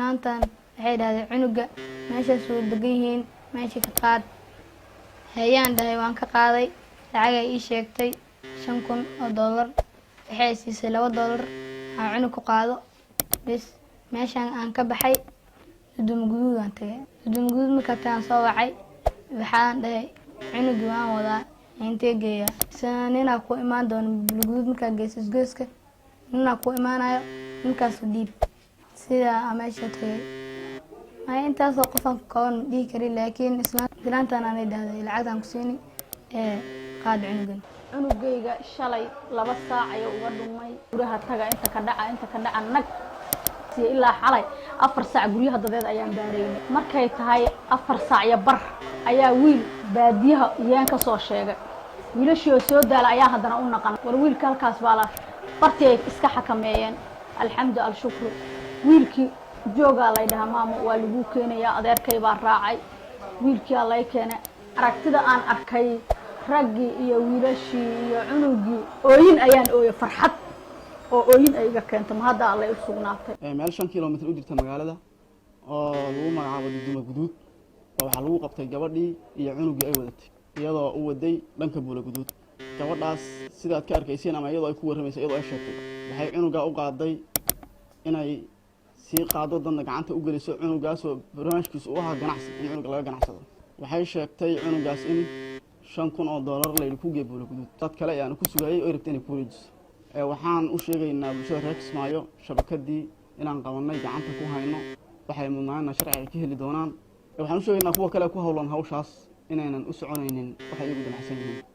Maantan waxay dhahdeen cunuga meeshaas wuu degan yihiin, meesha ka qaad. Hayaan dhahay, waan ka qaaday. Lacagay ii sheegtay, $5,000. Waxay siisay $2 aan cunug ku qaado. Bes, meeshaan aan ka baxay, Duduma Guduud aan tagay. Duduma Guduud markaa tagaan, soo wacay, waxaan dhahay, cunugii waan wadaa, intee geeyaa? Isna ninaa ku imaan doona Guduud markaa geyso, isgoyska ninaa ku imaanayo, ninkaasu dhiib. Sidaa aan meesha tagay, maya, intaasoo qofaan kooban ma dhihi karin, laakiin islaantan aanay dhahday lacagtaan ku siini ee qaad cunugan. Cunugayga shalay 2 saac ayuu uga dhumay. Guraha taga, inta ka dhaca, inta ka dhaca, nag ilaa xalay 4 saac guryaha dadeed ayaan baaraynay. Markay tahay 4 saac iyo bar ayaa wiil baadiyaha iyaan ka soo sheegay. Wiilashii oo soo daala ayaa haddana u naqan, war wiilka halkaas baa la bartii ay iska xakameeyeen. Alxamdu alshukru, wiilkii joogaa lay dhahaa, maamo waa lagu keenayaa. Adeerkay baa raacay, wiilkiyaa lay keenay. Aragtida aan arkay raggii iyo wiilashii iyo cunugii, ooyin ayaan ooyay, farxad oo ooyin ay iga keento. Ma hadda allay u sugnaatay. Meel 5 kilomitr u jirta magaalada oo lagu magacaabo Duduma Guduud oo waxaa lagu qabtay gabadhii iyo cunugii ay wadatay, iyadoo u waday dhanka Buula Guduud. Gabadhaas, sidaad ka arkayseen ama iyadoo ay ku warramaysa, iyadoo ay sheegtay, waxay cunugaa u qaaday inay sii qaado, dadna gacanta u geliso, cunugaasoo barnaamijkiisu u ahaa ganacsi, in cunuga laga ganacsado. Waxay sheegtay cunugaas in $5,000 layidhi ku gee Buula Guduud, dad kale ayaana ku sugayay oo ay rabtay inay ku wareejiso. Waxaan u sheegaynaa bulshada reer Kismaayo shabakadii inaan qabanay, gacanta ku hayno, waxay mudnaana sharci ay ka heli doonaan. Waxaan u sheegaynaa kuwa kale ku howlan hawshaas inaynan u soconaynin waxay iyagu damacsan yihiin.